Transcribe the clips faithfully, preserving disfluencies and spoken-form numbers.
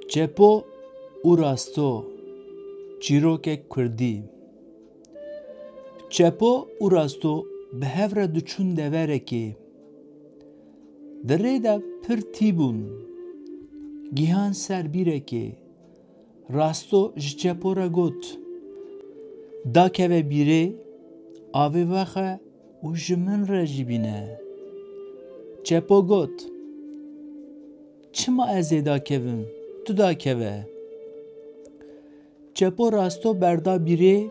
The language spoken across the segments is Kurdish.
Çepo û Rasto, çîrokek kurdî. Çepo û Rasto bi hev re diçûn deverekê. Di rê de pir tî bûn. Gihan ser bîrekê. Rasto ji Çepo re got, "Dakeve bîrê, avê vexe û ji min re jî bîne." Çepo got, "Çima ez ê dakevim, tu dakeve." Çepo Rasto berda bîrê.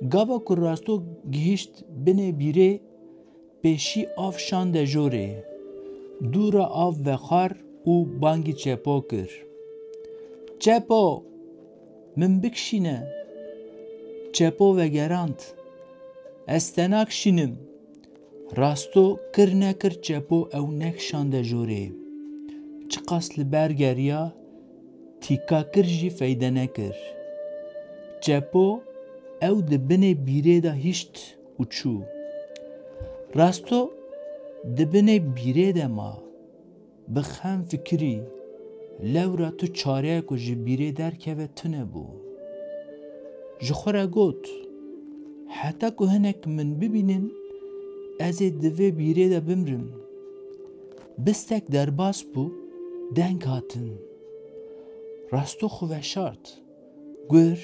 Gava ku Rasto gihişt binê bîrê, pêşî av şande jorê. Dû re av vexwar û bangî Çepo kir. "Çepo, min bikişîne." Çepo vegerand. "Ez te nakişînim." Rasto kir nekir Çepo ew nekişande jorê. Çiqas li ber geriya, tîka kir jî feyde nekir. Çepo ew di binê bîrê de hişt û çû. Rasto di binê bîrê de ma. Bi xem fikirî, lewra tu çareya ku ji bîrê derkeve tune bû. Ji xwe re got, "Heta ku hinek min bibînin, ez ê di vê bîrê de bimrim." Bistek derbas bû, deng hatin. Rasto xwe veşart. Gur,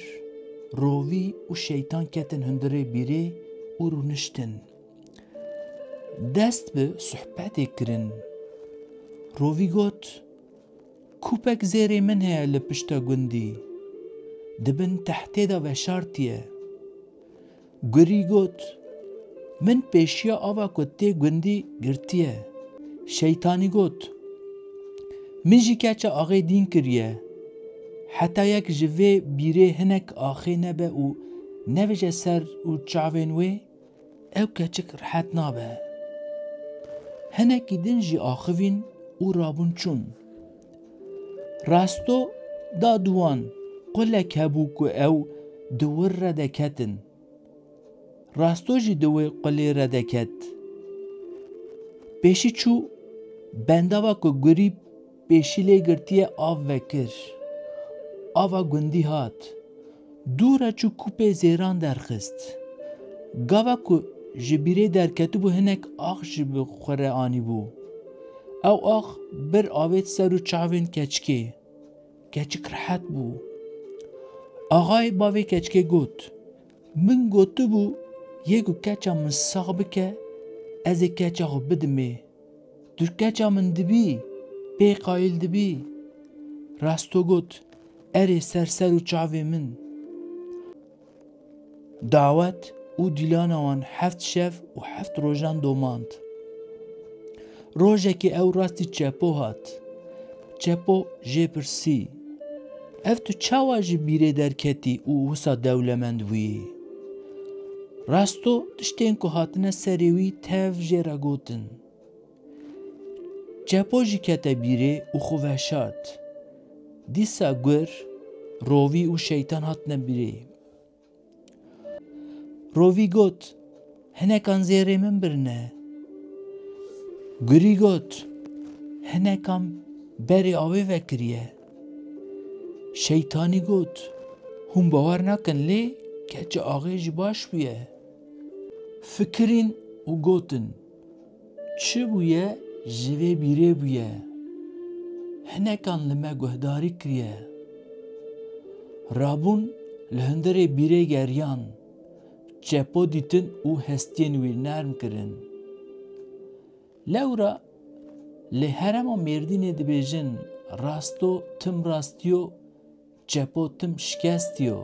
rovî û şeytan ketin hundirê bîrê û rûniştin. Dest bi sohbetê kirin. Rovî got, "Kûpek zêrê min heye li pişta gundî. Di bin tehtê de veşartiye." Gurî got, "Min pêşiya ava ku tê gundî girtiye." Şeytanî got, "Min jî keça axê dîn kiriye. Heta yek ji vê bîrê hinek axê nebe û nevije ser û çavên wê, ew keçik rihet nabe." Hinekî din jî axivîn û rabûn çûn. Rasto da di wan, qulek hebû ku ew di wir re deketin. Rasto jî di wê qulê re deket. Pêşî çû bendava ku gurî pêşî lê girtiye av vekir. Ava gundî hat. Dû re çû kûpê zêran derxist. Gava ku ji bîrê derketibû hinek ax jî bi xwe re anîbû. Ew ax bir avêt ser û çavên keçikê. Keçik rihet bû. Axayê bavê keçikê got, "Min gotibû, yê ku keça min sax bike, ez ê keça xwe bidimê. Tu keça min dibî, pê qayîl dibî." Rasto got, "Erê, ser ser û çavê min." Dawet û dîlana wan heft şev û heft rojan domand. Rojekê ew rastî Çepo hat. Çepo jê pirsî, "Ev tu çawa ji bîrê derketî û wisa dewlemend bûyî?" Rasto tiştên ku hatine serê wî tev jê re gotin. Çepo jî kete bîrê û xwe veşart. Dîsa gur, rovî û şeytan hatine bîrê. Rovî got, "Hinekan zêrê min birine." Gurî got, "Hinekan berê avê vekiriye." Şeytanî got, "Hûn bawer nakin lê keça axê jî baş bûye." Fikirîn û gotin, "Çi bûye, ji vê bîrê bûye. Hinekan li me guhdarî kiriye." Rabûn li hundirê bîrê geriyan, Çepo dîtin û hestiyên wî nerm kirin. Lewra li herêma Mêrdînê dibêjin, "Rasto tim rastiyo, Çepo tim şikestiyo."